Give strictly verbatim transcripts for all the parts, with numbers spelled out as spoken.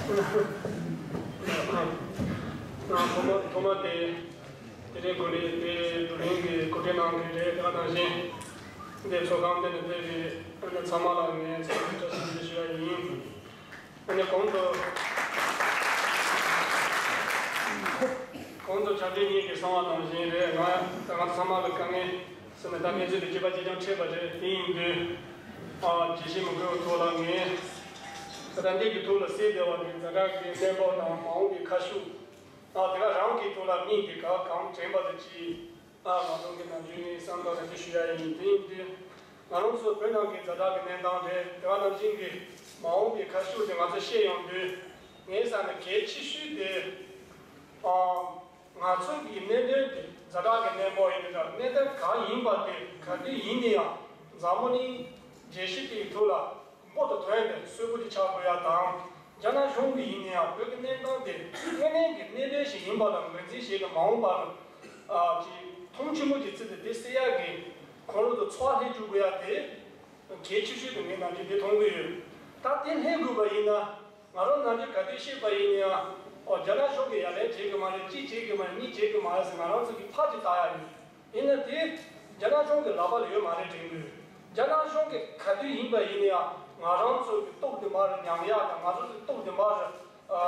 ཐོག་མ་ཐོག་མ་དེ་དེ་རིང་གོ་ལེ་དེ་བགྲོ་གླེང་གི་གོ་སྒྲིག་གནང་མཁན་རེད། དེ་ག་ནང་བཞིན་འདི་ཚོགས་ཁང་དེ་ནས་ཕེབས་པའི་ཚང་མ་ལ་ངས་འཚམས་འདྲི་བཀྲ་ཤིས་བདེ་ལེགས་ཞུ་ཡ་ཡིན། ཨ་ནི་གོང་དུ་གོང་དུ་ཕྱག་སྦྲེལ་གཉིས་ཀྱིས་གསུངས་པ་ནང་བཞིན་རེད། ང་ང་ཚང་མ་ལ་དཀའ་ངལ་སེམས་ནས་ད་གནས་ཚུལ་དེ་སྐྱེས་པ་སྐྱེས་ཀྱང་འཕྲད་པ་རེད། དེ་ཡིན་དུས་ཨ་བརྗེད་གཞི་མི་དགོས་པའི་ཐོག་ལ་ངས་ད་ལྟ་འདི་གི་ཐོག་ལ་གསལ་བསྡད་པ་གི་ཛ་དྲག་གི་གནས་བབ་དང་མ་འོངས་པའི་ཁ་ཕྱོགས། ཨ་དེ་ག་རང་གི་ཐོག་ལ་མིང་དེ་ག་གང་དྲན་པ་དེ་ཅི། ཨ་ང་རང་གི་ནམ་རྒྱུན་ནས་བསམ་བློ་རེ་ཞུ་ཡ་ཡིན། དེ་ཡིན་དུས་ང་རང་ཚོ་བོད་ནང་གི་ཛ་དྲག་གི་གནས་སྟངས་རེད། དེ་བ་ནང་བཞིན་གྱི་མ་འོངས་པའི་ཁ་ཕྱོགས་དེ་ང་ཚོ་ཤེས་ཡོང་དུས་ངའི་བསམ་ནས་གལ་ཆེ་ཤོས་དེ་ཨ་ང་ཚོ་གི་གནད་དོན་དེ་ཛ་དྲག་གི་གནས་བབ་ཡིན་ན་འདྲ། གནད་དོན་གང་ཡིན་པ་དེ་ག་དུས་ཡིན་ན་ཡང་འཛམ་བུ་གླིང་རྒྱལ་སྤྱི་དེའི་ཐོག་ལ་མགོ་དང་ཐོན་ཏེ་གསལ་པོ་དེ་ཆགས་དགོས་ཡ་དང་། རྒྱ་ནག་གཞུང་གི་ཡིན་ན་ཡང་བོད་ཀྱི་གནས་སྟངས་དེ་དངོས་གནས་ཀྱི་གནད་དོན་ཞིག་ཡིན་པ་དང་ངོས་འཛིན་བྱས་ཏེ་མ་འོངས་པར་ཨ་ཀྱི་མཐོང་ཆེན་པོ་གྱི་ཚུལ་དུ་དེ་སེལ་ཡག་གི་ཁོང་རང་ཚོ་འཚོ་བ་སླེབས་འཇུག་དགོས་ཡ་དེ་གལ་ཆེ་ཤོས་དེ་ངས་ནམ་རྒྱུན་དེ་མཐོང་གི་ཡོད། ད་དེ་སླེབས་དགོས་པ་ཡིན་ན་ང་རང་ནམ་རྒྱུན་ག་དུས་བཤད་པ་ཡིན་ན་ཡང་ཨོ་རྒྱ་ནག་གཞུང་གིས་ཡ་ལན་བྱེད་གི་མ་རེད། གཅིག་བྱེད་གི་མ་རེད། གཉིས་བྱེད་གི་མ་རེད་ཟེར་ང་རང་ཚོ་གིས་ཕར་ཅིག་བལྟ་ཡ་ཡོད། ཡིན་ན་དེ་རྒྱ་ནག་གཞུང་གི་ལག་པ་ལ་ཡོད་མ་རེད་དྲན་གི་ཡོད། རྒྱ་ནག་གཞུང་གི་ག་དུས་ཡིན་པ་ཡིན་ན་ཡང་ང་རང་ཚོ་གི་སྟོབས་ལྡན་པ་རུ་ཉམས་ཡག་དང་ང་ཚོ་གི་སྟོབས་ལྡན་པ་རུ་ཨ་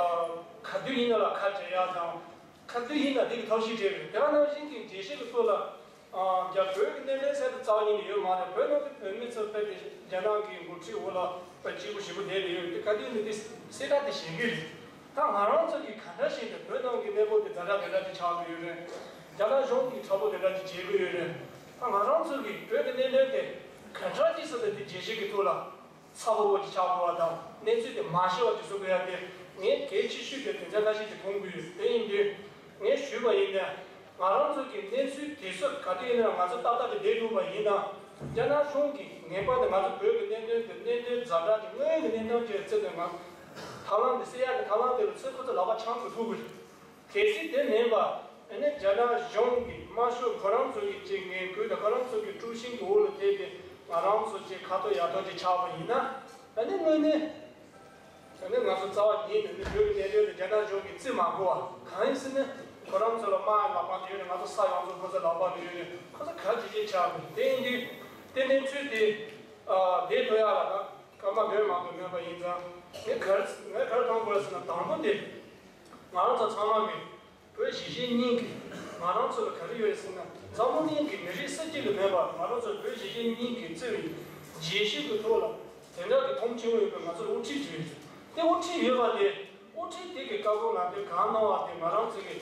ག་དུས་ཡིན་ན་ལ་ཁ་བྲལ་ཡག་དང་ག་དུས་ཡིན་ན་དེ་གི་ཐབས་ཤེས་བྲལ་བའི་དེ་ག་ནང་བཞིན་གྱི་འགྲེལ་བཤད་ཀྱི་ཐོག་ལ་ཨ་རྒྱ་བོད་ཀྱི་གནད་དོན་གསར་དུ་རྩ་བ་ཉིད་ནས་ཡོད་མ་རེད། བོད་ནང་གི་བོད་མི་ཚོ་དཔེ་དེ་རྒྱ་ནག་གི་འགོ་ཁྲིད་འོག་ལ་དཔེ་སྐྱིད་པོ་ཞེ་པོ་བསྡད་ནས་ཡོད། དེ་ག་དུས་ནས་དེ་གསལ་བསྒྲགས་དེ་བྱེད་ཀྱི་རེད། ད་ང་རང་ཚོ་གིས་ག་འདྲ་ཞིག་དེ་བོད་ནང་གི་གནས་བབ་དེ་ཛ་དྲག་དེ་འདྲ་ཅིག་ཆགས་ཀྱི་ཡོད་རེད། རྒྱ་ནག་གཞུང་གིས་དྲག་པོ་དེ་འདྲ་ཅིག་བྱེད་ཀྱི་ཡོད་རེད། ད་ང་རང་ཚོ་གིས་བོད་ཀྱི་གནད་དོན་དེ་ག་འདྲ་ཅིག་བཟོ་དེ་དེ་རྒྱལ་སྤྱི་གི་ཐོག་ལ་ཚ་པོ་བོ་ཅིག་ཆགས་དགོས་པ་དང་གནས་ཚུལ་དེ་མ་ཤེས་པ་ཅིག་བཟོ་དགོས་ཡ་དེ་ངས་གལ་ཆེ་ཤོས་དེ་དོན་ཚན་ཁ་ཤས་ཅིག་མཐོང་གི་ཡོད། དེ་ཡིན་དུས་ངས་ཞུས་པ་ཡིན་ན་ང་རང་ཚོ་གི་གནས་ཚུལ་དེ་ཚོ་ག་དུས་ཡིན་ན་ང་ཚོ་ཏག་ཏག་ཏུ་བསྡད་ཐུབ་པ་ཡིན་ན་རྒྱ་ནག་གཞུང་གིས་ངེས་པར་དུ་ང་ཚོ་བོད་ཀྱི་གནད་དོན་དེ་གནད་དོན་ཛ་དྲག་གི་དངོས་ཀྱི་གནད་དོན་ཅིག་བརྩིས་ཏེ་ང་ཐབས་ལམ་དེ་སེལ་ཡག་གི་ཐབས་ལམ་དེ་ལ་ཚུར་ཁོ་ཚོ་ལག་པ་འཆང་དགོས་ཐུག་གི་རེད། གལ་སྲིད་དེ་མིན་པ་ཨ་ནི་རྒྱ་ནག་གཞུང་གི་དམར་ཤོག་ཁོ་རང་ཚོ་གི་ཅིག་ངན་སྐུལ་དང་ཁོ་རང་ཚོ་གི་དཀྲུག་ཤིང་གི་འོག་ལ་ཐེབས་ཏེ་ང་རང་ཚོ་ཅིག་ཁ་ཐོར་ཡ་ཐོར་ཅིག་ཆགས་པ་ཡིན་ན་ཨ་ནི་དངོས་གནས་ཨ་ནི་ང་ཚོ་རྩ་བ་ཉིད་ནས་ནི་བོད་ཀྱི་གནད་དོན་དེ་རྒྱ་ནག་གཞུང་གིས་བརྩི་མ་དགོས་པ་གང་ཡིན་ཟེར་ན་ཁོ་རང་ཚོ་ལ་དམག་ལག་པ་ཡོད་རེད། ང་ཚོ་ས་ཡོངས་རྫོགས་ཁོ་ཚོ་ལག་པ་ལ་ཡོད་རེད། ཁོ་ཚོ་ག་ཅི་ཅི་ཆགས་དགོས། དེ་ཡིན་དུས་དེ་ནས་ཚུལ་དེ་བསྡད་ཐུབ་ཡག་ལ་ད་སྐར་མ་བདུན་མ་གཏོགས་མེད་པ་ཡིན་ཙང་ངས་ག་རེ་ངས་ག་རེ་གཏོང་དགོས་ཟེར་ན་དང་པོ་དེ་ང་རང་ཚོ་ཚང་མ་གི་བོད་གཞིས་བྱེས་གཉིས་ཀྱིས་ང་རང་ཚོ་ལ་ག་རེ་ཡོད་ཟེར་ན་འཛམ་བུ་གླིང་གི་མི་རིགས་སུ་གཅིག་ལ་མེད་པར་ང་རང་ཚོ་བོད་གཞིས་བྱེས་གཉིས་ཀྱིས་བརྩི་བའི་རྒྱལ་སྤྱི་གི་ཐོག་ལ་དེ་འདྲ་གི་མཐོང་ཆེན་པོ་ཡོད་པའི་ང་ཚོར་དབུ་ཁྲིད་ཅིག་ཡོད། དེ་དབུ་ཁྲིད་ཡོད་པ་དེ་དབུ་ཁྲིད་དེ་གི་བཀའ་དགོངས་ལམ་སྟོན་གང་གནང་བ་དེ་ང་རང་ཚོ་གི་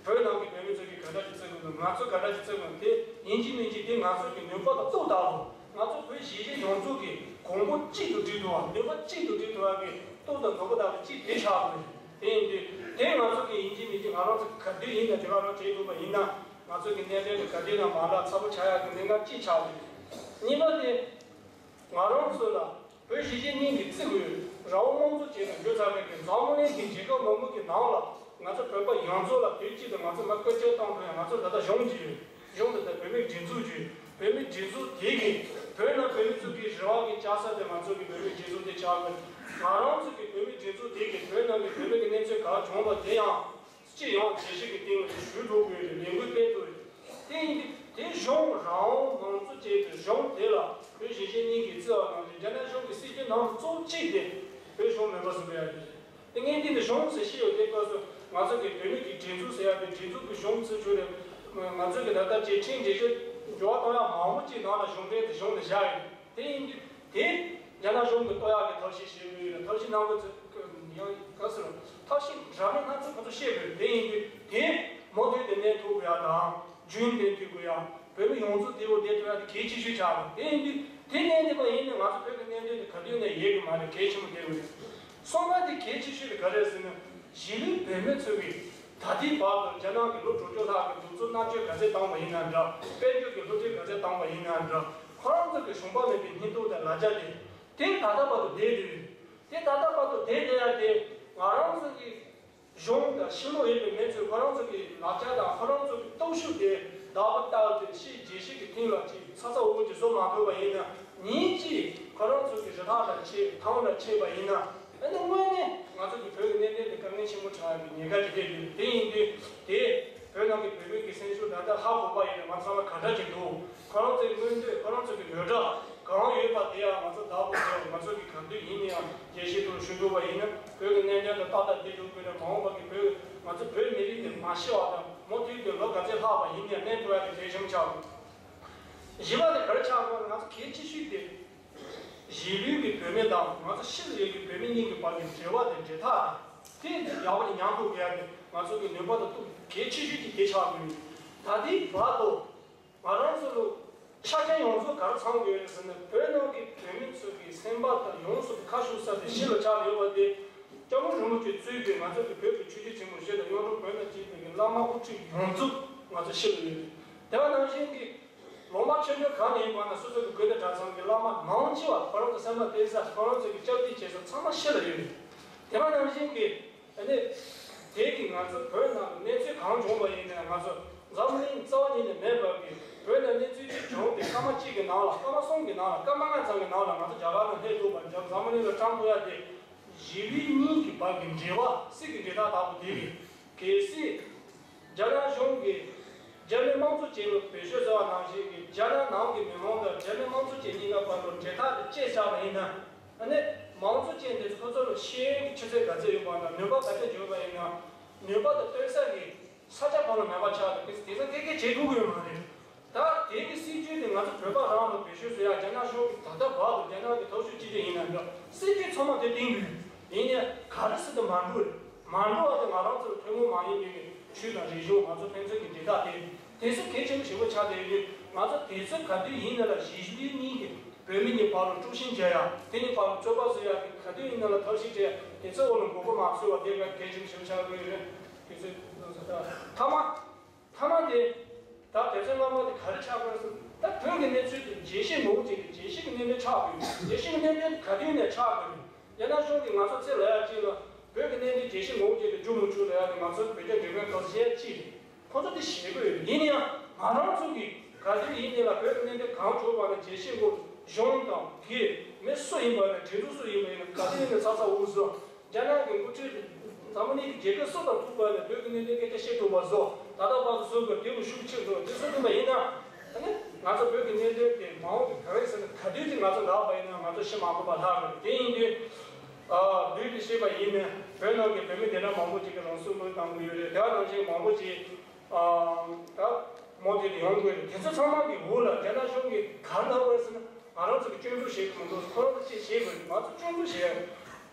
བོད་ནང་གི་བོད་མི་ཚོ་གིས་ག་འདྲ་ཅིག་བརྩི་དགོས་འདུག་ང་ཚོ་ག་འདྲ་ཅིག་བརྩི་དགོས་འདུག་དེ་ཡིན་གཅིག་མིན་གཅིག་དེ་ང་ཚོ་གི་ནུས་པ་དང་སྟོབས་དག་པོ་ང་ཚོ་བོད་གཞིས་བྱེས་ཡོངས་རྫོགས་ཀྱི་གོང་བུ་གཅིག་ཏུ་སྒྲིལ་ཐུབ་པ་ནུས་པ་གཅིག་ཏུ་སྒྲིལ་ཐུབ་པ་གི་སྟོབས་དང་ནུས་པ་དག་པོ་གཅིག་དེ་ཆགས་དགོས། དེ་ཡིན་དུས་དེ་ང་ཚོ་གི་ཡིན་གཅིག་མིན་གཅིག་ང་རང་ཚོ་ག་དུས་ཡིན་ན་དེ་ག་རང་བྱེད་ཐུབ་པ་ཡིན་ན་ང་ཚོ་གི་གནད་དོན་དེ་ག་དུས་ན་མ་ལག་ཚ་པོ་ཆགས་ཡག་གི་གནད་འགག་གཅིག་ཆགས་དགོས། གཉིས་པ་དེ་ང་རང་ཚོ་ལ་བོད་གཞིས་བྱེས་གཉིས་ཀྱི་བརྩི་དགོས་རང་དབང་དམངས་གཙོ་བྱས་ནས་འགྲོ་ཚར་བའི་གི་འཛམ་བུ་གླིང་གི་རྒྱལ་ཁབ་མང་པོ་གི་ནང་ལ་ང་ཚོ་བོད་པ་ཡོངས་རྫོགས་ལ་དུས་གཅིག་ཏུ་ང་ཚོ་མ་བཀོལ་སྤྱོད་གཏོང་ཐུབ་ཡ་ང་ཚོ་ད་ལྟ་གཞུང་གཅིག་ཡོད། གཞུང་དེ་ལྟར་བོད་མིའི་སྒྲིག་འཛུགས་ཀྱི་བོད་མིའི་སྒྲིག་འཛུགས་དེ་གི་བོད་ནང་བོད་མི་ཚོ་གི་རེ་བ་གི་བཅའ་ས་དེ་ང་ཚོ་གི་བོད་མིའི་སྒྲིག་འཛུགས་དེ་ཆགས་དགོས། ང་རང་ཚོ་གི་བོད་མིའི་སྒྲིག་འཛུགས་དེ་གི་བོད་ནང་གི་བོད་མི་གི་གནས་ཚུལ་ག་བྱུང་བ་དེ་ཡང་སྤྱི་ཡོངས་རྒྱལ་སྤྱི་གི་སྟེང་ལ་ཞུ་ཐུབ་དགོས་རེད། ལས་འགུལ་སྤེལ་ཐུབ་རེད། དེ་ཡིན་དུས་དེ་གཞུང་རང་དབང་དམངས་གཙོ་བཅས་ཀྱི་གཞུང་དེ་ལ་བོད་གཞིས་བྱེས་གཉིས་ཀྱིས་བརྩི་བ་ནང་བཞིན་རྒྱ་ནག་གཞུང་གི་སྲིད་ཇུས་ནང་གཙོ་བོ་གཅིག་དེ་བོད་གཞུང་མེད་པ་བཟོ་དགོས་ཡ་རེད། དེ་ངས་འདི་ནི་གཞུང་ཟེར་ཤེས་ཡོད། དེ་སྐབས་སུ་ང་ཚོ་གི་བོད་མི་གི་སྒྲིག་འཛུགས་ཟེར་ཡ་དེ་སྒྲིག་འཛུགས་ཀྱི་གཞུང་ཚུལ་བྱུང་རེད། ང་ཚོ་གི་ད་ལྟ་བཅའ་ཁྲིམས་འགྲེལ་བཤད་འགྱུར་བ་གཏོང་ཡ་མང་པོ་ཅིག་ནང་ལ་གཞུང་འབྲེལ་དེ་གཞུང་དེ་བཞག་ཡོད། དེ་ཡིན་དུས་དེ་རྒྱ་ནག་གཞུང་གི་གཏོར་ཡག་གི་ཐབས་ཤེས་བྱེད་དགོས་ཡོད་རེད། ཐབས་ཤེས་གནང་དགོས་ཚུལ་ཡང་ག་ཟེར་རོ་ཐབས་ཤེས་འདྲ་མིན་སྣ་ཚོགས་ཁོ་ཚོ་བཤད་དགོས་རེད། དེ་ཡིན་དུས་དེ་མུ་མཐུད་དེ་གནས་ཐུབ་དགོས་ཡ་དང་རྒྱུན་ལྡན་ཐུབ་དགོས་ཡ། བོད་མི་ཡོངས་རྫོགས་དེ་བོ་བསྡད་ཐུབ་ཡ་དེ་གལ་ཆེ་ཤོས་ཆགས་རེད། དེ་ཡིན་དུས་དེ་གནས་བསྡད་པ་ཡིན་ན་ང་ཚོ་བོད་ཀྱི་གནད་དོན་དེ་ག་དུས་ནས་ཡལ་གི་མ་རེད། གལ་ཆེན་པོ་དེ་རེད། གསུམ་པ་དེ་གལ་ཆེ་ཤོས་དེ་ག་རེད་ཟེར་ན་གཞིས་ལུས་བོད་མི་ཚོ་གིས་ད་ལྟའི་བར་དུ་རྒྱ་ནག་གི་ལོ་དྲུག་ཅུ་ལྷག་གི་གདུག་རྩུབ་མནར་གཅོད་ག་ཚད་བཏང་བ་ཡིན་ན་འདྲ། དཔལ་འབྱོར་གྱི་བསླུ་བྲིད་ག་ཚད་བཏང་བ་ཡིན་ན་འདྲ། ཁོ་རང་ཚོ་གི་ཞུམ་པ་མེད་པའི་སྙིང་སྟོབས་དང་ལ་རྒྱ་དེ་དེ་ད་ལྟ་བར་དུ་བསྡད་དེ་ཡོད། དེ་ད་ལྟ་བར་དུ་བསྡད་བསྡད་ཡ་དེ་ང་རང་ཚོ་གི་གཞུང་དང་ཕྱི་ལོགས་ཡོད་པའི་མི་ཚོས་ཁོ་རང་ཚོ་གི་ལག་ཆ་དང་ཁོ་རང་ཚོ་གི་སྟོབས་ཤུགས་དེ་བདག་པོ་བཏགས་ཏེ་ཕྱིའི་རྒྱལ་སྤྱི་གི་སྟེང་ལ་ཅིག་ཚ་ཚ་འུར་འུར་ཅིག་བཟོ་མ་ཐུབ་པ་ཡིན་ན་ཉིན་གཅིག་ཁོ་རང་ཚོ་གི་རི་ཐང་ལ་ཆས་ཐང་ལ་ཆས་པ་ཡིན་ན་ཨ་ནི་དངོས་གནས་ང་ཚོ་གི་བོད་ཀྱི་ ཉེན་ཁ་ཅིག་ཐེབས་ཡོད། དེ་ཡིན་དུས་དེ་བོད་ནང་གི་བོད་མི་གི་སེམས་ཤུགས་ད་ལྟ་ཧ་གོ་བ་ཡིན་ན་ང་ཚང་ལ་ག་འདྲ་ཅིག་འདུག་ཁོ་རང་ཚོའི་མངོན་འདོད་ཁོ་རང་ཚོ་གི་འབོད་སྒྲ་གང་ཡོད་པ་དེ་ཡང་ང་ཚོ་བདག་པོ་བྱས་ང་ཚོ་གི་ག་དུས་ཡིན་ན་ཡང་རྒྱལ་སྤྱིའི་ཐོག་ཞུ་ཐུབ་པ་ཡིན་ན་བོད་ཀྱི་གནད་དོན་ལ་ཏག་ཏག་བསྡད་ཐུབ་དགོས་ན་མ་འོངས་པ་གི་བོད་ང་ཚོ་བོད་མི་རིགས་དེ་མ་ཤི་བ་དང་མུ་མཐུད་དུ་ལོ་ག་ཚོད་ལྷག་པ་ཡིན་ན་གནས་ཐུབ་ཡ་དེ་གལ་ཆེན་པོ་ཆགས་འདུག་བཞི་པ་དེ་ག་རེ་ཆགས་དགོས་ང་ཚོ་གལ་ཆེ་ཤོས་དེ། གཞིས་ལུས་ཀྱི་བོད་མི་དང་ང་ཚོ་ཕྱི་ལ་ཡོད་ཀྱི་བོད་མི་གཉིས་ཀྱི་བར་གྱི་འབྲེལ་བ་དང་འབྲེལ་ཐག་དེ་ཡག་པོ་ཉར་ཐུབ་དགོས་ཡ་དེ་ང་ཚོ་གི་ནུས་པ་དང་ཐུགས་གལ་ཆེ་ཤོས་ཀྱི་དེ་ཆགས་དགོས། ད་ལྟའི་བར་དུ་ང་རང་ཚོ་ལ་ཆ་རྐྱེན་ཡོངས་རྫོགས་ག་རེ་ཚང་དགོས་རེད་ཟེར་ན་བོད་ནང་གི་བོད་མི་ཚོ་གི་སེམས་པ་དང་ཡོངས་སུ་ཁ་ཕྱོགས་ས་དེ་ཕྱི་ལ་ཆགས་ཡོད་པ་དེ་སྐྱབས་མགོན་རིན་པོ་ཆེ་གཙོས་པའི་ང་ཚོ་གི་བོད་ཀྱི་ཆོས་བརྒྱུད་ཆེན་མོ་བཞི་དང་གཡུང་དྲུང་བོན་དང་བཅས་པའི་གི་བླ་མ་དབུ་ཁྲིད་ཡོངས་རྫོགས་ང་ཚོ་ཕྱི་ལ་ཡོད་རེད། དེ་བ་ནང་བཞིན་གི་ལུང་པ་ཆེན་པོ་གང་ནས་ཡིན་པ་ན་སོ་སོ་གི་དགོན་སྡེ་གྲྭ་ཚང་གི་བླ་མ་མང་ཆེ་བ་ཁོ་རང་ཚོ་སེམས་པ་གཏད་ས་ཁོ་རང་ཚོ་གི་སྐྱབས་འདི་བྱེད་ས་ཚང་མ་ཕྱི་ལ་ཡོད་རེད། དེ་མ་ནང་བཞིན་གི་ཨ་ནི་དེ་གི་ང་ཚོ་བོད་ནང་གི་གནས་ཚུལ་གང་བྱུང་བ་ཡིན་ནའང་ང་ཚོ་འཛམ་གླིང་རྩ་བ་ཉིད་ནས་མེད་པ་གི་བོད་ནང་གནས་ཚུལ་གཅིག་བྱུང་སྟེ་སྐར་མ་གཅིག་གི་ནང་ལ་སྐར་མ་གསུམ་གི་ནང་ལ་སྐར་མ་ལྔ་ཙམ་གི་ནང་ལ་ང་ཚོ་རྒྱ་གར་ནང་སླེབས་ཐུབ་པ་འཇམ་འཛམ་གླིང་ལ་བཀྲམ་ཐུབ་ཡ་དེ། གཞིས་ལུས་གཉིས་ཀྱི་བར་གྱི་འབྲེལ་བ་སྲིད་ཀྱི་འབྲེལ་ཐག་ལྟ་བུ་དེ་རེད། གལ་སྲིད་རྒྱ་ནག་གཞུང་གིས་རྒྱ་མི་དམངས་གཙོ་ཅན་ལ་བེད་སྤྱོད་བཟོ་བ་ནང་བཞིན་གྱི་རྒྱ་ནག་ནང་གི་མི་མང་དང་རྒྱ་མི་དམངས་གཙོ་ཅན་གཉིས་ཀ་བར་དུ་འབྲེལ་ཐག་དེ་བཅད་བཞག་པ་ཡིན་ན། ཨ་ནི་མང་གཙོ་ཅན་དེ་ཚོ་ཁོ་ཚོ་ལ་ཤེས་ཡོན་གྱི་ཆུ་ཚད་ག་ཚད་ཡོད་པ་དང་ནུས་པ་ག་ཚད་ཡོད་པ་ཡིན་ན་ནུས་པ་དང་སྟོན་ས་གི་ས་ཆ་གང་ལ་མེད་པ་ཆགས་ཏེ་དེ་ཚོ་ཐད་ཀའི་བྱེད་དགོས་ཀྱི་ཡོད་མ་རེད། ད་དེ་གི་སྲིད་ཇུས་དེ་ང་ཚོ་བོད་པ་རང་ལ་བེད་སྤྱོད་བཟོ་ཡ་རྒྱ་ནག་གཞུང་གིས་ད་ལྟ་བར་དུ་རྒྱ་ནག་གི་སྟོབས་ཤུགས་ཅི་འདྲ་ཡིན་ན་འདྲ་སྲིད་ཇུས་ཚང་མ་དེ་བཏིང་དགོས། ཡིན་ནའི་ག་རེ་ཟེར་དུ་མ་འགྲོ་རེད། མ་འགྲོ་བ་དེ་ང་རང་ཚོར་ཐུན་མོང་མ་ཡིན་པའི་ཆོས་དང་རིག་གཞུང་ང་ཚོ་ཕན་ཚུན་གྱི་འབྲེལ་ཐག་དེ་དེ་ཚོ་གལ་ཆེན་པོ་ཞེ་པོ་ཆགས་བསྡད་ཡོད། ང་ཚོ་དེ་ཚོ་ག་དུས་ཡིན་ན་ལ་གཞིས་ལུས་གཉིས་ཀྱི་བོད་མི་གཉིས་བར་ལ་དཀྲུག་ཤིང་རྒྱག་ཡ་དེ་གཉིས་བར་ལ་རྩོད་པ་བཟོ་ཡ་གི་ག་དུས་ཡིན་ན་ལ་ཐབས་ཤེས་བྱེད་ཡ་དེ་ཚོ་འོག་ལ་མགོ་སྐོར་མ་ཚོས་པ་དེ་ག་གལ་ཆེན་པོ་ཞེ་པོ་ཆགས་ཡོད་རེད། དེ་ཚོ་ཐ་མ། ཐ་མ་དེ། ད་དེ་ཚོའི་བླ་མ་དེ་ག་རེ་ཆགས་དགོས་སམ། ད་བོད་ཀྱི་གནས་ཚུལ་དེ་རྒྱལ་སྤྱིའི་ངོ་བོ་ཅན་གྱི་རྒྱལ་སྤྱི་གི་གནད་དོན་ཆགས་དགོས། རྒྱལ་སྤྱི་གི་གནད་དོན་དེ་ག་དུས་ནས་ཆགས་དགོས་རེད། རྒྱ་ནག་གཞུང་གིས་ང་ཚོ་ཚེ་ལ་ཡ་གཅིག་ལ་བོད་ཀྱི་གནད་དོན་རྒྱལ་སྤྱིའི་ངོ་བོ་ཅན་དུ་འཇུག་མི་འཇུག་ལ་ཡ་དེ་ང་ཚོ་བོད་རྒྱ་འབྲེལ་བའི་སྐབས་སུ་བཤད་ཡ་གཅིག་རེད། ཁོ་ཚོ་དེ་ཞེད་དགོས་ཡོད་རེད། ཡིན་ན་ཡང་ང་རང་ཚོ་གིས་ག་དུས་ཡིན་ནའི་ལ་བོད་ཀྱི་གནད་དོན་གང་བྱུང་བ་ན་རྒྱལ་སྤྱིའི་ངོ་གཞུང་དང་གི་མི་སུ་ཡིན་པ་ན་གྲོས་ཚོགས་སུ་ཡིན་པ་ཡིན་ན་ག་དུས་ཡིན་ནའི་ཚ་ཚ་འུར་འུར་བཟོ། རྒྱ་ནག་གི་འགོ་ཁྲིད་འཛམ་བུ་གླིང་གི་རྒྱལ་ཁབ་སུ་དང་ཐུག་པ་ནས་བོད་ཀྱི་གནད་དོན་སྐད་ཆ་བཤད་ཐུབ་པ་བཟོ། ད་ལྟ་བར་དུ་བཟོ་དགོས་དེ་ལ་ཤུགས་ཆེ་འགྲོ་དེ་བཟོ་ཐུབ་པ་ཡིན་ན། ཨ་ནི་ང་ཚོ་བོད་ཀྱི་གནད་དོན་དེ་མ་འོངས་ཀྱི་ག་རེ་ཟེར་ན་ག་དུས་ཀྱི་ང་ཚོ་ལག་པ་ཡིན་ན་ང་ཚོ་ཤི་མ་དགོས་པ་ལྷག་གི་རེད། དེ་ཡིན་དུས། ཨ་བསྡུས་ཏེ་བཤད་པ་ཡིན་ན་བོད་ནང་གི་བོད་མི་དེ་འདྲ་མང་པོ་ཅིག་གིས་རང་སྲོག་བློས་བཏང་གི་ཡོད་རེད། དེ་བ་ནང་བཞིན་མང་པོ་ཅིག་ཨ་ད་མོ་དེ་ལ་ཡོང་དགོས་རེད། དེ་ཚོ་ཚང་མ་གི་འོག་ལ་རྒྱ་ནག་གཞུང་གིས་ག་རེ་ལབ་པ་རེད་ཟེར་ན་ང་རང་ཚོ་གི་སྐྱོན་འཛུགས་བྱེད་གི་མི་འདུག་ཁོ་རང་ཚོ་ཅིག་བྱེད་དགོས་རེད། ང་ཚོ་སྐྱོན་འཛུགས་བྱེད་ཡ་རེད།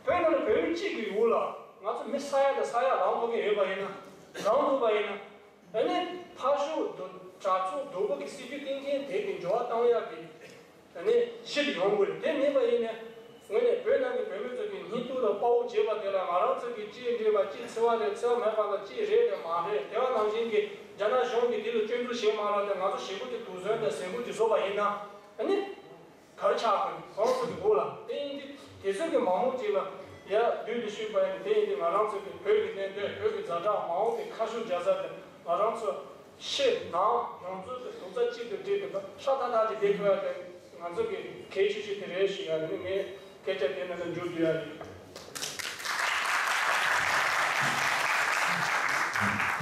བོད་ནང་ལ་བོད་མི་གཅིག་གི་འོག་ལ་ང་ཚོ་མི་ས་ཡ་དང་ས་ཡ་ལངས་ཐུབ་མཁན་ཡོད་པ་ཡིན་ན་ལངས་ཐུབ་པ་ཡིན་ན། ཨ་ནི་ཕར་ཕྱོགས་དྲག་སྤྱོད་སྡུག་པོ་གི་སྲིད་ཇུས་བཏིང་མཁན་དེ་གི་འགྱུར་བ་བཏང་ཡག་གི་ཨ་ནི་གཞི་དེ་ཡོང་དགོས་རེད། དེ་མེད་པ་ཡིན་ནའི་དངོས་གནས་བོད་ནང་གི་བོད་མི་ཚོ་གི་སྙིང་སྟོབས་དང་དཔའ་བོ་བྱེད་པ་དེ་ལ་ང་རང་ཚོ་གི་ཅི་འདྲེས་པ་ཅི་འཚེ་བ་རེད་འཚེ་བ་མེད་པ་དང་ཅི་རེད་དེ་མ་རེད། དེ་བ་ནང་བཞིན་གི་རྒྱ་ནག་གཞུང་གིས་དེ་ལ་སྐྱོན་འཛུགས་བྱེད་མ་རེད་དེ་ང་ཚོ་ཞེ་པོ་ཅིག་དུག་ཟོན་དང་ཟིང་པོ་ཅིག་བཟོ་བ་ཡིན་ན་ཨ་ནི། གར་ཆགས་དགོས་ཁོང་ཚོ་གི་འོག་ལ་དེ་ཡིན་དུས་དེ་ཚོ་གི་མང་མོ་ཅིག་ལ་ཡ་བསྡུས་ཏེ་ཞུས་པ་ཡིན་དེ་ཡིན་དུས་ང་རང་ཚོ་གི་བོད་ཀྱི་གནད་དོན་བོད་ཀྱི་ཛ་དྲག་མ་འོངས་པའི་ཁ་ཕྱོགས་རྒྱག་ས་དེ་ང་རང་ཚོ་ཕྱི་ནང་ཡོངས་རྫོགས་ཀྱི་རྡོག་རྩ་གཅིག་ཏུ་སྒྲིལ་ཏེ་ཧྲ་ཐག་ཐག་ཅིག་བསྡད་ཐུབ་ཡ་དེ་ང་ཚོ་གི་གལ་ཆེ་ཤོས་དེ་རེད་ཞུ་ཡ་ནི་ངས་སྐད་ཆ་དེ་ནང་ལ་འཇུག་རྒྱུ་ཡ་རེད།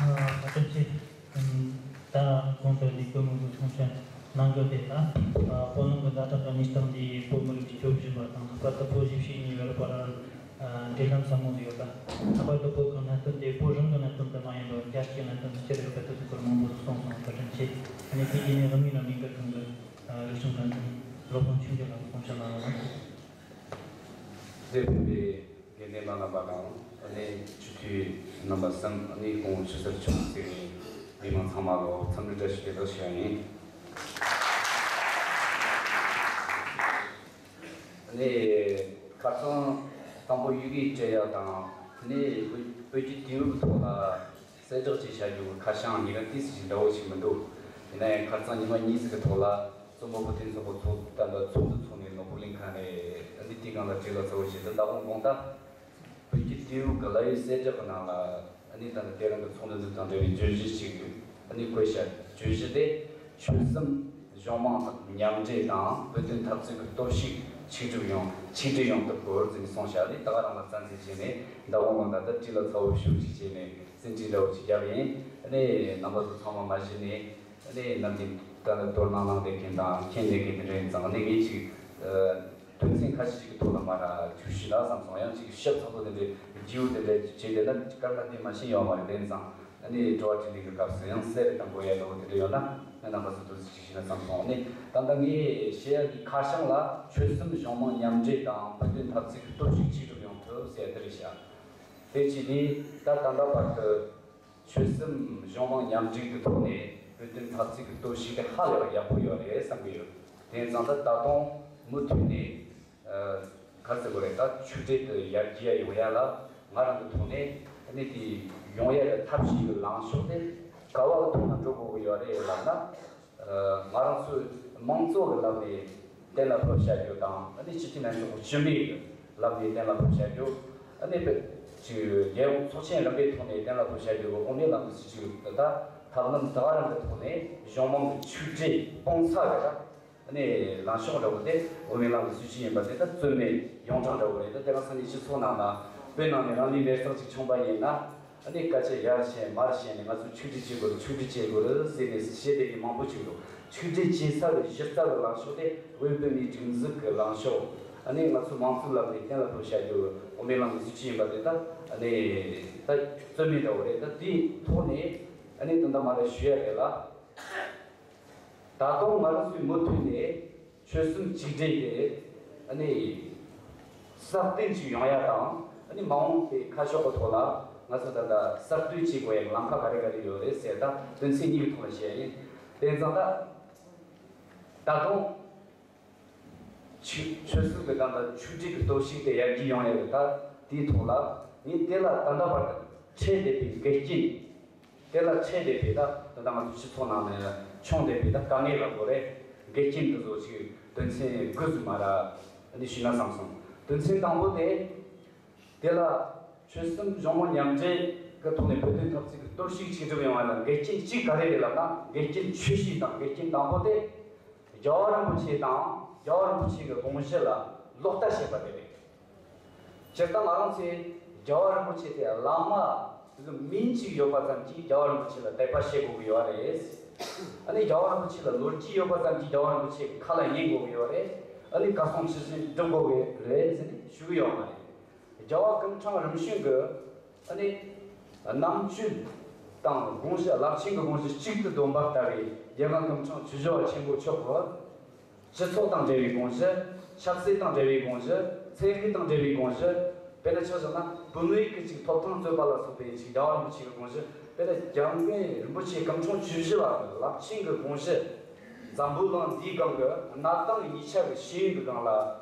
ཨ་བཀའ་དྲིན་ཆེ། ད་གོང་དུ་ལས་བཀོད་མང་པོ་གསུང་བཤད་གནང་དགོས་ཏེ་ད་སྤོ་ལོ་གི་ཛ་དྲག་གི་གནས་སྟངས་འདིས་བོད་མི་རིགས་ཀྱི་སྐྱོབ་བཞིན་པ་དང་ལྷག་པར་དུ་བོད་གཞིས་བྱེས་གཉིས་བར་བར་འབྲེལ་ལམ་ཟབ་མོ་ཟིག་ཡོད་ལ། ལྷག་པར་དུ་བོད་ཀྱི་གནད་དོན་དེ་བོད་རང་གི་གནད་དོན་དུ་མ་ཡིན་པར་རྒྱལ་སྤྱིའི་གནད་དོན་དུ་ཁྱེར་ཡོད་པའི་དུས་ཚོད་སྐོར་མང་པོ་ཟིག་གསུངས་སོང་། བཀའ་དྲིན་ཆེ། ཨ་ནི་དེ་རྗེས་ནས་རིང་མིན་ལ་ལས་འགུལ་ཁང་གི་རིག་གཞུང་འགན་འཛིན་སློབ་དཔོན་ཆོས་འབྱོར་ལགས་གསུང་བཤད་གནང་རོགས་གནང་། འདིར་ཕེབས་པའི་དགེ་འདུན་པ་རྣམ་པ་དང་ཨ་ནི་སྤྱི་འཐུས་རྣམ་པ་གསུམ་ཨ་ནི་སྐུ་ངོ་ཆུ་སེར་མཆོག་བཅས་ནས་མི་མང་ཚང་མ་ལ་འཚམས་འདྲི་བཀྲ་ཤིས་བདེ་ལེགས་ཞུ་བ་ཡིན། ཨ་ནི་ཁ་སང་དང་པོ་ཡི་གེ་སྤྲད་ཡག་དང་ཨ་ནི་བོད་བོད་ཀྱི་དུས་བབ་ཐོག་ལ། གསལ་བསྒྲགས་ཅིག་བྱ་རྒྱུ་ཁ་བྱང་ཉིན་རེ་ཏིས་ཞིག་འདྲ་བོ་ཞིག་མི་འདུག་ཡིན་ན་ཡང་ཁ་རྩང་ཉི་མ་གཉིས་ཟིག་གི་ཐོག་ལ་གཙོ་མོ་བུ་དེ་ཚོ་གི་ཚོགས་ད་ལྟ་ཚོགས་འདུ་ཚོགས་ནས་ནོར་བུ་གླིང་ཁ་ནས་ཨ་ནི་དེའི་སྒང་ལ་བྲེལ་བ་ཚ་བོ་ཞིག་འདུག་མདང་དགོང་དག་བོད་ཀྱི་དུས་བབ་ཀྱི་ལ་ཡི་གསལ་བསྒྲགས་ནང་ལ་ཨ་ནི་ད་ལྟ་དེ་རིང་གི་ཚོགས་འདུ་འདི་དང་འབྲེལ་བའི་བརྗོད་གཞི་ཞིག་ཡོད། ཨ་ནི་བཀོད་བཞག་བརྗོད་གཞི་དེ་ཆོལ་གསུམ་གཞུང་མང་མཉམ་འབྲེལ་དང་བོད་དོན་འཐབ་རྩོད་ཀྱི་སྟོབས་ཤུགས་ ཆིག་སྒྲིལ་ཡོང་ཆིག་སྒྲིལ་ཡོང་ཐབས་དགོས་ཟེར་ནས་གསུངས་བཞག་ནས། ད་ག་རང་ལ་བཙན་འཛུལ་བྱས་ནས་མདང་དགོང་ལ་ད་ལྟ་དྲི་ལ་ཚ་བོ་ཤུགས་ཅིག་བྱས་ནས་སེམས་ཁྲལ་འདྲ་བོ་ཅིག་བརྒྱབ་ཡིན། ཨ་ནི་རྣམ་པ་ཚོ་ཚང་མ་མ་གཞི་ནས་ཨ་ནི་ནམ་རྒྱུན་ད་ལྟ་དོ་སྣང་གནང་བསྡད་མཁན་དང་མཁྱེན་བསྡད་མཁན་དེ་འདྲ་ཡིན་ཙང་། ཨ་ནི་ངས་ཅིག་དོན་ཚན་ཁ་ཤས་ཤིག་གི་ཐོག་ལ་མར་ཅིག་ཞུས་ན་བསམ་སོང་། ཡང་ཅིག་ཞིབ་ཚགས་པོ་དེ་འདྲའི་བརྗེ་པོ་དེ་འདྲ་བྱས་བསྡད་ན་སྐར་མ་དེ་མ་ཤེས་ཡོད་མ་རེད། དེ་ཡིན་ཙང་ཨ་ནི་དྲི་བ་དྲིས་ལན་གྱི་སྐབས་སུ་ཡང་གསལ་རེ་དང་གོ་ཡ་འདྲ་བོ་དེ་འདྲ་ཡོད་ན་ཨ་རྣམ་པ་ཚོ་ཐུགས་རྗེ་ཆེ་ཞུས་ན་བསམ་སོང་། ཨ་ནི་ད་ལྟ་ངས་བཤད་ཡ་གི་ཁ་བྱང་ལ་ཆོལ་གསུམ་གཞུང་མང་མཉམ་འབྲེལ་དང་བོད་དོན་འཐབ་རྩོད་ཀྱི་སྟོབས་ཤུགས་ཆིག་སྒྲིལ་ཡོང་ཐབས་ཟེར་ཡ་དེ་རེད་ཤག་དེ་བྱས་ནས་ད་ད་ལྟ་བར་དུ་ཆོལ་གསུམ་གཞུང་མང་མཉམ་འབྲེལ་གྱི་ཐོག་ནས་བོད་དོན་འཐབ་རྩོད་ཀྱི་སྟོབས་ཤུགས་དེ་ཧ་ལས་པ་ཡག་པོ་ཡོད་རེད་བསམ་གྱི་ཡོད། དེ་ཡིན་ཙང་ད་ད་དུང་མུ་མཐུད་ནས་ཨ་ག་རེ་ཟེར་དགོས་རེད། ད་ཆིག་སྒྲིལ་དེ་ཡར་རྒྱས་ཡོང་ཡ་ལ་ང་རང་གི་ཐོག་ནས་ཨ་ནི་དེ་ཡོང་ཡ་གི་ཐབས་ཤེས་ཀྱི་ལངས་ཕྱོགས་དེ་ག་བ་གི་ཐོག་ནས་འགྲོ་དགོས་ཀྱི་ཡོད་རེད་ལབ་ན། ང་རང་ཚོའི་མང་གཙོ་གི་ལམ་ནས་གཏན་ལ་ཕབ་བྱ་རྒྱུ་དང་། ཨ་ནི་སྤྱི་འཐུས་ལྷན་ཚོགས་སྤྱི་མོས་ཀྱི་ལམ་ནས་གཏན་ལ་ཕབ་བྱ་རྒྱུ། ཨ་ནི་དཔེ་ཅིག་རྒྱལ་ཡོངས་ཚོགས་ཆེན་རིམ་པའི་ཐོག་ནས་གཏན་ལ་ཕབ་བྱ་རྒྱུ་གི་དབུ་མའི་ལམ་གྱི་སྲིད་བྱུས་དེ་དག་ཐབས་ལམ་དག་རང་གི་ཐོག་ནས་གཞུང་མང་གི་ཆིག་སྒྲིལ་སྤུངས་ཚར་བའི་ཨ་ནི་ལངས་ཕྱོགས་འདྲ་བོ་དེ་དབུ་མའི་ལམ་གྱི་སྲིད་བྱུས་ཡིན་པ་དེ་ད་རྩོད་མེད་ཡོངས་གྲགས་འདྲ་བོ་རེད། ད་དེ་རིང་སང་ཉིན་སྤྱི་ཚོགས་ནང་ལ་བོད་ནང་ནས་རང་ལུས་མེར་བསྲེགས་ཅིག་བྱུང་པ་ཡིན་ན། ཨ་ནི་སྐད་ཆ་ཡར་བཤད་མར་བཤད་ནས་ང་ཚོ་ཆིག་སྒྲིལ་བྱེད་དགོས་རེད། ཆིག་སྒྲིལ་བྱེད་དགོས་རེད་ཟེར་ནས་བཤད་བསྡད་མཁན་མང་པོ་ཅིག་འདུག་ཆིག་སྒྲིལ་བྱེད་ས་གི་གཞི་རྩ་གི་ལངས་ཕྱོགས་དེ་དབུས་བོད་མིའི་སྒྲིག་འཛུགས་ཀྱི་ལངས་ཕྱོགས། ཨ་ནི་ང་ཚོ་མང་གཙོའི་ལམ་ནས་གཏན་ལ་ཕབ་བྱ་རྒྱུ་དབུ་མའི་ལམ་གྱི་སྲིད་བྱུས་ཡིན་པ་དེ་ད་ཨ་ནི་ད་རྩོད་མེད་འདྲ་བོ་རེད། ད་དེའི་ཐོག་ནས་ཨ་ནི་དོན་དག་མ་རེད་ཞུ་ཡ་རེད་ལ། ད་དུང་ང་རང་ཚོས་མུ་མཐུད་ནས་ཆོལ་གསུམ་གཅིག་སྒྲིལ་དེ་ཨ་ནི་སྲ་བརྟན་ཅིག་ཡོང་ཡ་དང་། ཨ་ནི་མ་འོངས་པའི་ཁ་ཕྱོགས་ཀྱི་ཐོག་ལ་ང་ཚོ་ད་ལྟ་གསར་གཏོད་བྱེད་དགོས་ཡ་ལམ་ཁ་ག་རེ་ག་རེ་ཡོད་རེད་ཟེར། ད་དོན་ཚན་གཉིས་ཀྱི་ཐོག་ལ་བཤད་ཡ་ཡིན། དེ་ཙང་ད་ད་དུང་ཆོལ་ཆོལ་གསུམ་གྱི་ད་ལྟ་ཆིག་སྒྲིལ་གྱི་སྟོབས་ཤུགས་དེ་ཡར་རྒྱས་ཡོང་ཡ་རེད། ད་དེའི་ཐོག་ལ་ངས་དེ་ལ་ད་ལྟ་བར་དུ་འཕྲད་བསྡད་པའི་འགལ་རྐྱེན། དེ་ལ་འཕྲད་བསྡད་པའི་ད་ད་ལྟ་ང་ཚོ་སྤྱི་ཚོགས་ནང་ནས་བྱུང་བསྡད་པའི་ད་དཀའ་ངལ་ལ་གོ་རེ་འགལ་རྐྱེན་འདི་ཚོ་ཅིག་དོན་ཚན་དགུ་ཙམ་མ་ར་འདི་ཞུས་ན་བསམ་སོང་། དོན་ཚན་དང་པོ་དེ་དེ་ལ་ཆོལ་གསུམ་གཞུང་མང་མཉམ་འབྲེལ་གྱི་ཐོག་ནས་བོད་དོན་འཐབ་རྩོད་ཀྱི་སྟོབས་ཤུགས་ཆིག་སྒྲིལ་ཡོང་བ་ལ་འགལ་རྐྱེན་གཅིག་ག་རེ་རེད་ལབ་ན། འགལ་རྐྱེན་ཆེ་ཤོས་དང་འགལ་རྐྱེན་དང་པོ་དེ་རྒྱལ་བ་རིན་པོ་ཆེ་དང་རྒྱལ་བ་རིན་པོ་ཆེ་གི་དགོངས་གཞི་ལ་ལོག་ལྟ་བྱེད་པ་དེ་རེད། སྤྱིར་བཏང་ང་རང་ཚོས་རྒྱལ་བ་རིན་པོ་ཆེ་དེ་བླ་མ་གི་མིང་གཅིག་ཡོད་པ་ཙམ་གྱིས་རྒྱལ་བ་རིན་པོ་ཆེ་ལ་དད་པ་བྱེད་དགོས་ཀྱི་ཡོད་རེད། ཨ་ནི་རྒྱལ་བ་རིན་པོ་ཆེ་ལ་ལོ་རྒྱུས་ཡོད་པ་ཙམ་གྱིས་རྒྱལ་བ་རིན་པོ་ཆེ་གི་ཁ་ལ་ཉན་དགོས་ཀྱི་ཡོད་རེད། ཨ་ནི་བཀའ་གསུང་ཇི་བཞིན་སྒྲུབ་དགོས་ཀྱི་རེད་ཟེར་ནས་ཞུ་གི་ཡོད་མ་རེད། རྒྱལ་བ་སྐུ་ཕྲེང་རིམ་བྱོན་གྱི་ཨ་ནི་རྣམ་དཔྱོད་དང་དགོངས་གཞི་རླབས་ཆེན་གྱི་དགོངས་གཞི་གཅིག་ཏུ་བསྡོམས་པ་ལྟ་བུའི་རྒྱལ་དབང་སྐུ་ཕྲེང་བཅུ་བཞི་པ་ཆེན་པོ་མཆོག་གི་སྤྱི་ཚོགས་དང་འབྲེལ་བའི་དགོངས་གཞི། ཆབ་སྲིད་དང་འབྲེལ་བའི་དགོངས་གཞི། ཚན་རིག་དང་འབྲེལ་བའི་དགོངས་གཞི། དཔེར་ན་ཆ་བཞག་ན་བུད་མེད་ཀྱི་ཅིག་ཐོབ་ཐང་རྩོད་པ་ལ་སོགས་པའི་ཅིག་རྒྱལ་བ་རིན་པོ་ཆེ་གི་དགོངས་གཞི། དཔེར་ན་རྒྱལ་བ་རིན་པོ་ཆེ་སྐུ་ཕྲེང་བཅུ་བཞི་པ་གི་རླབས་ཆེན་གྱི་དགོངས་གཞི། འཛམ་བུ་གླིང་འདིའི་སྒང་གི་གནའ་དེང་གི་གཉིས་ཆ་གི་ཤེས་ཡོན་གྱི་སྒང་ལ་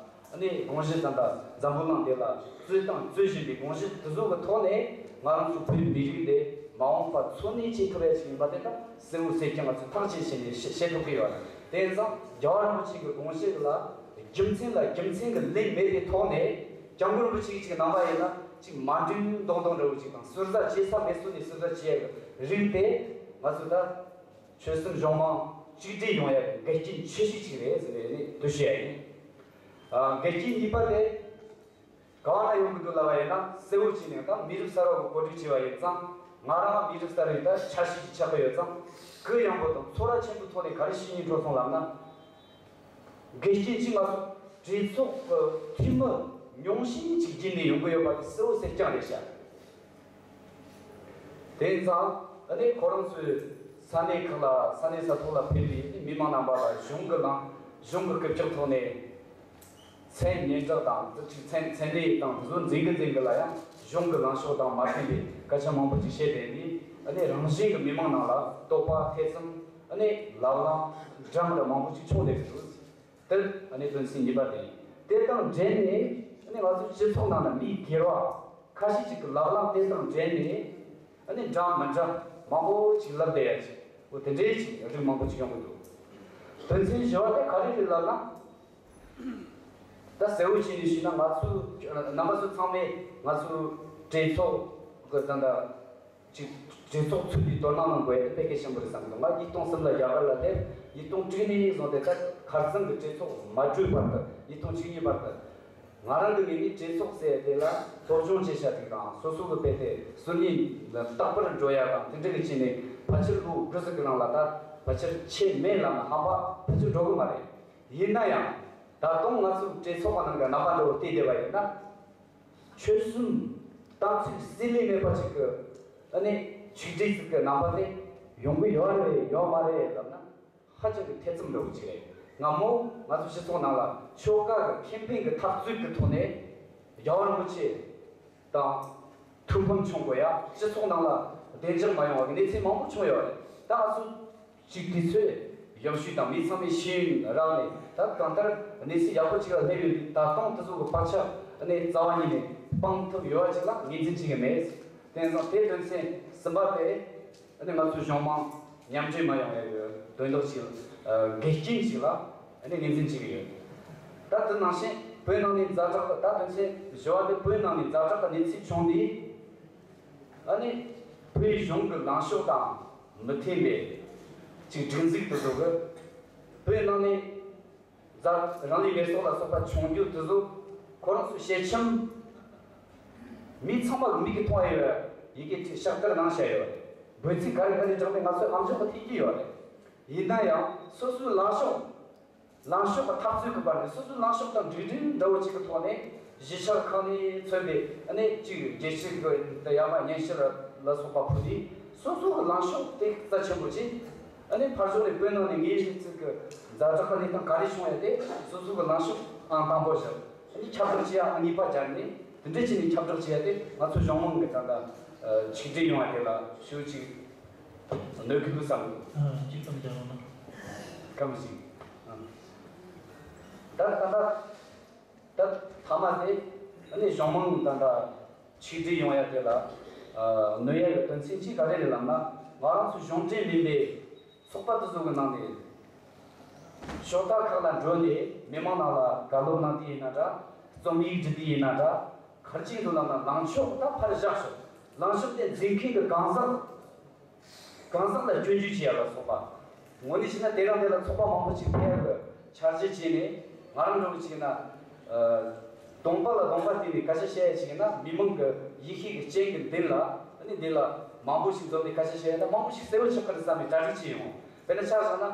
ཨ་ནི་དགོངས་གཞི་དང་། ད་འཛམ་བུ་གླིང་འདི་ལ་རྩོད་དང་རྩོད་བཞིན་པའི་དགོངས་གཞི་དེ་ཚོ་གི་ཐོག་ནས་ང་རང་ཚོ་བོད་མི་རིགས་འདི་མ་འོངས་པ་འཚོ་གནས་བྱེད་ཐུབ་ཡ་ཞིག་ཡིན་པ་དེ་ད་གསལ་བོ་གསལ་རྐྱང་ང་ཚོས་ཐག་བཅད་བྱས་ནས་བཤད་བཤད་ཐུབ་ཀྱི་ཡོད་རེད། དེ་ཡིན་ཙང་རྒྱལ་བ་རིན་པོ་ཆེ་གི་དགོངས་གཞི་ལ་རྒྱུ་མཚན་ལ་རྒྱུ་མཚན་གྱི་ལན་མེད་པའི་ཐོག་ནས་སྐྱབས་མགོན་རིན་པོ་ཆེ་གི་ཅིག་རྣམ་པ་ཡིན་ན་ཅིག་མ་འགྲིག་མདོག་མདོག་འདྲ་བོ་ཅིག་དང་ཟུར་ཟ་བྱེད་ས་མེད་ས་ནས་ཟུར་ཟ་བྱེད་ཡ་གི་རིགས་དེ་ང་ཚོས་ད་ཆོལ་གསུམ་གཞུང་མང་གཅིག་སྒྲིལ་ཡོང་ཡ་གི་འགལ་རྐྱེན་ཆེ་ཤོས་ཅིག་རེད་ཟེར་ནས་ནི་འདུ་ཤེས་ཡ་ཡིན། ཨ། འགལ་རྐྱེན་གཉིས་པ་དེ་གང་ལ་ཡོང་གི་འདུག་ལབ་པ་ཡིན་ན། གསལ་བོ་བྱས་ནས་ད་མི་རབས་གསར་བ་གི་གོ་སྒྲིག་བྱས་པ་ཡིན་ཙང་། ང་རང་མི་རབས་གསར་བའི་ད་ཆ་ཤས་ཤིག་ཆགས་ཀྱི་ཡོད་ཙང་། གུ་ཡངས་པོ་དང་ཚོར་བ་ཆེན་པོའི་ཐོག་ནས་ག་རེ་བཤད་སྙིང་བྲོ་སོང་ལབ་ན། འགལ་རྐྱེན་གཅིག་ང་ཚོ་གྲོས་ཚོགས་ཀྱི་འཐུས་མི་ཉུང་ཤས་ཅིག་བརྒྱུད་ནས་ཡོང་གི་ཡོད་པ་དེ་གསལ་བོ་གསལ་རྐྱང་རེད་ཤག་དེ་ཡིན་ཙང་ཨ་ནི་ཁོ་རང་ཚོའི་ས་གནས་ཁག་ལ། ས་གནས་ས་ཐོག་ལ་ཕེབས་པའི་མི་མང་རྣམ་པ་ལ་གཞུང་གི་ལངས། གཞུང་གི་སྐུལ་ལྕག་ཐོག་ནས་མཚན་སྙན་གྲགས་དང་དེ་ཅིག་མཚན་མཚན་གནས་དང་དེ་ཚོ་འཛིན་གི་འཛིན་གི་ལ་ཡང་གཞུང་གི་ལངས་ཕྱོགས་དང་མ་མཐུན་པའི་སྐད་ཆ་མང་པོ་ཅིག་བཤད་བསྡད་ནས། ཨ་ནི་རང་བཞིན་གྱི་མི་མང་ནང་ལ་དོགས་པ་ཐེ་ཚོམ། ཨ་ནི་ལབ་གླེང་འདྲ་མི་འདྲ་མང་པོ་ཅིག་བྱུང་བསྡད་ཀྱི་འདུག་དེ་ཨ་ནི་དོན་ཚན་གཉིས་པ་དེ་ཡིན། དེ་དང་འབྲེལ་ནས་ཨ་ནི་ང་ཚོ་སྤྱི་ཚོགས་ནང་ལ་མི་སྒེར་བ་ཁ་ཤས་ཅིག་གི་ལབ་གླེང་དེ་དང་འབྲེལ་ནས་ཨ་ནི་འདྲ་མི་འདྲ་མང་པོ་ཅིག་ལབ་བསྡད་ཡ་ཅིག་འོ་དེ་འདྲའི་ཅིག་རིགས་མང་པོ་ཅིག་ཡོང་གི་འདུག་དོན་ཚན་བཞི་པ་དེ་ག་རེ་རེད་ལབ་ན། ད་གསལ་བོ་བྱས་ནས་ཞུས་ན། ང་ཚོ་རྣམ་པ་ཚོ་ཚང་མས་ང་ཚོ་གྲོས་ཚོགས་གི་ད་ལྟ་ཅིག་གྲོས་ཚོགས་ཚུད་པའི་དོ་སྣང་གནང་དགོས་ཡ་དེ་དཔེ་གལ་ཆེན་པོ་རེད་བསམ་གི་འདུག་ང་ཉིས་སྟོང་གསུམ་ལ་རྒྱ་གར་ལ་སླེབས། ཉིས་སྟོང་དྲུག་ནས་བཟུང་སྟེ་ད་ ཁ་སང་གི་གྲོས་ཚོགས་མ་གྲོལ་བར་དུ། ཉིས་སྟོང་བཅུ་གཉིས་བར་དུ། ང་རང་གི་ངོས་ནས་གྲོས་ཚོགས་ཟེར་དེ་ལ་སློབ་སྦྱོང་བྱེད་བྱ་ཅིག་དང་། སོ་སོ་གི་དཔེ་དེ་སྲོལ་ངན་ལ་རྟག་པར་འགྲོ་ཡ་དང་། དེ་འདྲ་གི་བྱས་ནས་ཕལ་ཆེར་ལོ་དགུ་ཟིག་གི་ནང་ལ་ད་ཕལ་ཆེར་ཆེད་མེད་ལབ་ན་ཧམ་པ་ཕལ་ཆེར་འགྲོ་གི་མ་རེད། ཡིན་ན་ཡང་ད་དུང་ང་ཚོའི་གྲོས་ཚོགས་པ་ནང་གི་རྣམ་པ་འདྲ་བོ་བལྟས་བསྡད་པ་ཡིན་ན། ཆོལ་གསུམ་དམ་ཚིག་བསྲེ་ལྷད་མེད་པ་ཅིག་གི་ཨ་ནི་ཆིག་སྒྲིལ་ཟིག་གི་རྣམ་པ་དེ་ཡོང་གི་ཡོད་རེད་ཡོད་མ་རེད་ལབ་ན། ཧ་ཅང་གི་ཐེ་ཚོམ་འདྲ་བོ་ཅིག་རེད། སྔ་མོ་ང་ཚོ་སྤྱི་ཚོགས་ནང་ལ་ཆོལ་ཁ་གི་ཁེ་ཕན་གི་འཐབ་རྩོད་གི་ཐོག་ནས་རྒྱལ་བ་རིན་པོ་ཆེ་དང་ཐུགས་ཕམ་བྱུང་དགོས་ཡ། སྤྱི་ཚོགས་ནང་ལ་བདེ་འཇགས་མ་ཡོང་བ་གི་གནས་ཚུལ་མང་པོ་བྱུང་ཡོད་རེད། ད་ང་ཚོ་གཅིག་དུས་ཚོད་ཡག་ཤོས་དང་མི་ཚང་མའི་ཤེས་ཡོན་རག་ནས། ད་གང་ལྟར་གནས་ཚུལ་ཡག་པོ་ཅིག་ལ་སླེབས་ཡོད་དུས། ད་དུང་དེ་ཚོ་གི་བག་ཆགས་ནས་རྩ་བ་ཉིད་ནས་སྤང་ཐུབ་ཡོད་པ་ཅིག་ལ་ངོས་འཛིན་བྱེད་ཀྱི་མེད། དེང་སང་དེ་དོན་ཚན་གསུམ་པ་དེ་ཨ་ནི་ང་ཚོའི་གཞུང་མང་མཉམ་འབྲེལ་མ་ཡོང་བའི་དོན་དག་ཅིག་ཨ་འགལ་རྐྱེན་ཞིག་ལ་ཨ་ནི་ངོས་འཛིན་བྱེད་ཀྱི་ཡོད། ད་དེ་ནང་བཞིན་བོད་ནང་ནས་ཛ་དྲག་གི། ད་དོན་ཚན་བཞི་པ་དེ་བོད་ནང་ནས་ཛ་དྲག་གི་གནས་ཚུལ་བྱུང་དུས། ཨ་ནི་བོད་གཞུང་གི་ལངས་ཕྱོགས་དང་མི་མཐུན་པའི་ཅིག་སྒྲིག་འཛུགས་དེ་ཚོ་གི་བོད་ནང་ནས་ཛ་རང་ལུས་མེར་སྲེག་ལ་སོགས་པ་བྱུང་རྒྱུ་དེ་ཚོ་ཁོ་རང་ཚོའི་ཞལ་ཆེམས། མི་ཚང་མ་གི་མིག་གིས་མཐོང་ཡ་ཡོད། ཡི་གེ་ཅིག་ཕྱག་བསྟར་གནང་བྱས་ཡོད་རེད། འབོད་ཚིག་ག་རེ་ག་རེ་བསྒྲགས་ནས་ང་ཚོས་ཨམ་ཅོག་གི་ཐོས་ཀྱི་ཡོད་རེད། ཡིན་ན་ཡང་སོ་སོའི་ལངས་ཕྱོགས། ལངས་ཕྱོགས་ཀྱི་འཐབ་རྩོད་ཀྱི་བར་ནས། སོ་སོའི་ལངས་ཕྱོགས་དང་འགྲིག་འགྲིག་འདྲ་བོ་ཅིག་གི་ཐོག་ནས་གཞིས་ཆགས་ཁག་ནས་མཚོན་པའི་ཨ་ནི་ཅིག་རྒྱལ་སྤྱི་གི་ད་ཡར་མར་སྙན་ཞུ་ལ་སོགས་པ་ཕུལ་དུས། སོ་སོ་གི་ལངས་ཕྱོགས་དེ་རྩ་ཆེན་པོ་བྱས། ཨ་ནི་ཕར་ཕྱོགས་ནས་བོད་ནང་ནས་ངེས་ཤེས་ཚིག་གི་ཛ་དྲག་གི་གནས་སྟངས་ག་རེ་བྱུང་ཡོད་དེ་སོ་སོ་གི་ལངས་ཕྱོགས་ཨང་དང་པོ་བཞག་ཨ་ནི་ཁྱབ་བསྒྲགས་བྱེད་ཡ་ཨང་གཉིས་པ་སྦྱར་ནས། དེ་འདྲ་བྱས་ནས་ཁྱབ་བསྒྲགས་བྱེད་ཡ་དེ་ང་ཚོ་གཞུང་མང་གི་ད་ལྟ་ཆིག་སྒྲིལ་ཡོང་བ་དེ་ལ་ཞེ་པོ་ཅིག་གནོད་ཀྱི་འདུག་བསམ་གི། ཨ། གཅིག་ཙམ་སྦྱར་བ་ན། སྐམ་ཞིག་ཨ། ད་ད་ད་ད་ཐ་མ་དེ་ཨ་ནི་གཞུང་མང་ད་ད་ཆིག་སྒྲིལ་ཡོང་ཡ་དེ་ལ་ཨ་གནོད་ཡ་གི་དོན་ཚན་གཅིག་ག་རེ་རེད་ལབ་ན། ང་རང་ཚོ་གཞུང་འབྲེལ་མིན་པའི་ཚོགས་པ་དེ་ཚོ་གི་ནང་ནས་ཕྱོགས་མཐའ་ཁག་ལ་འགྲོ་ནས་མི་མང་ནང་ལ་བཀའ་སློབ་གནང་དུས་ཡིན་ན་འདྲ། རྩོམ་ཡིག་འབྲི་དུས་ཡིན་ན་འདྲ། ག་རེ་བྱེད་འདུག་ལབ་ན། ལངས་ཕྱོགས་ད་ཕར་བཞག་ཤོག་ལངས་ཕྱོགས་དེ་འཛིན་མཁན་གྱི་གང་ཟག་གང་ཟག་ལ་སྐྱོན་བརྗོད་བྱེད་ཡ་ལ་སོགས་པ། དངོས་གནས་བྱས་ན་དེ་རིང་དེ་ལ་ཚོགས་པ་མང་པོ་ཅིག་ཕེབས་ཡ་གི་འཆར་གཞི་བྱས་ནས། ང་རང་འདྲ་བོ་ཅིག་ཡིན་ན་ཨ་གདོང་པ་ལ་གདོང་པ་བལྟས་ནས་སྐད་ཆ་བཤད་ཡ་ཅིག་ཡིན་ན། མི་མང་གི་ཡིད་ཤེས་ཀྱི་སྤྱན་གྱི་མདུན་ལ་ཨ་ནི་འདི་ལ་མང་པོ་ཞིག་འཛོམས་ནས་སྐད་ཆ་བཤད་ཡ་ན་མང་པོ་ཞིག་གསལ་བོ་ཆགས་ཀྱི་རེད་བསམ་པའི་གྲ་སྒྲིག་བྱས་ཡོང་། དཔེར་ན་ཆ་བཞག་ན།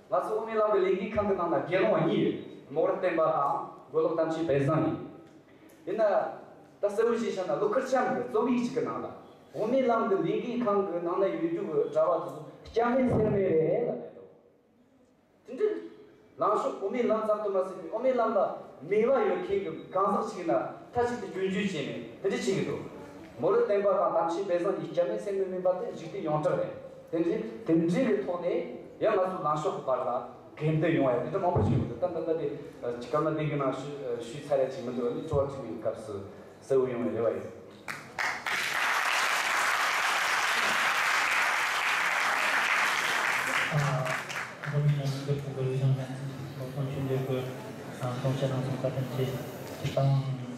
ང་ཚོ་དབུ་མའི་ལམ་གྱི་ལས་འགུལ་ཁང་གི་ནང་ན་དགེ་སློང་བ་གཉིས་ཡོད། རྨོག་རུ་བསྟན་པ་དང་མགོ་ལོག་དམ་ཆོས་དཔལ་བཟང་ཡིན། ཡིན་ན། ད་གསལ་བོ་ཞིག་བཤད་ན། ལོ་ཁེར་རྐྱང་གི་རྩོམ་ཡིག་ཅིག་གི་ནང་ལ། དབུ་མའི་ལམ་གྱི་ལས་འགུལ་ཁང་གི་ནང་ན་ཡོད་རྒྱུ་གི་གྲྭ་བ་དེ་ཚོ་སྐྱ་མེད་སེར་མེད་རེད་ལབ་ཡོད་དོ། དེ་འདྲའི་ལངས་ཕྱོགས་དབུ་མའི་ལམ་ཙམ་དུ་མ་ཟད་པའི་དབུ་མའི་ལམ་ལ་མོས་པ་ཡོད་མཁན་གྱི་གང་ཟག་ཅིག་ཡིན་ན་མཐའ་གཅིག་ཏུ་སྐྱོན་བརྗོད་བྱས་ནས་དེ་འདྲ་བྱེད་ཀྱི་འདུག་རྨོག་རུ་བསྟན་པ་དང་དམ་ཆོས་དཔལ་བཟང་གཉིས་སྐྱ་མེད་སེར་མེད་མིན་པ་དེ་འཇིག་རྟེན་ཡོངས་གྲགས་རེད། དེ་འདྲའི་དེ་འདྲའི་གི་ཐོག་ནས་ཡང་ང་ཚོ་ལངས་ཕྱོགས་ཀྱི་བར་ལ་འགལ་འདུ་ཡོང་བ་ཡང་དེ་འདྲ་མང་པོ་ཞིག་ཡོང་གི་འདུག་ད་ལྟ་ལྟ་དེ་སྐར་མ་བདུན་གྱི་ནང་ཞུ་ཞུས་ཚར་ཡ་ཅིག་མི་འདུག་ཨ་ནི་ཚོགས་ཆུང་གི་སྐབས་སུ་གསལ་བོ་ཡོང་བའི་རེ་བ་ཡོད། ཨ། འཛམ་གླིང་ནང་མི་སྒེར་གྱི་འགྲོ་བཞིན་ལྡན་སློབ་དཔོན་ཆོས་འབྱོར་གྱིས་གཏམ་བཤད་གནང་སོང་། བཀའ་དྲིན་ཆེ། སྤྱིར་བཏང་།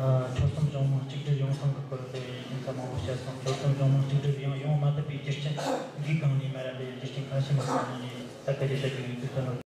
ཨ། ཆོལ་གསུམ་གཞུང་མང་གཅིག་སྒྲིལ་ཡོང་སྟངས་ཀྱི་སྐོར་དེ་ཡིན་ཙང་མང་པོ་བཤད་སོང་། ཆོལ་གསུམ་གཞུང་མང་གཅིག་སྒྲིལ་ཡོང་ཡོང་མ་ཐུབ་པའི་རྒྱུ་རྐྱེན་འདིའི་སྒང་ནས་མ་ར་འདྲ་རྒྱུ་རྐྱེན་ཁ་ཤས་མ་གཏོགས་ནས་ད་སྐད་ཆ་བཤད་རྒྱུ་ཡོད་དུས་ད་ནོར།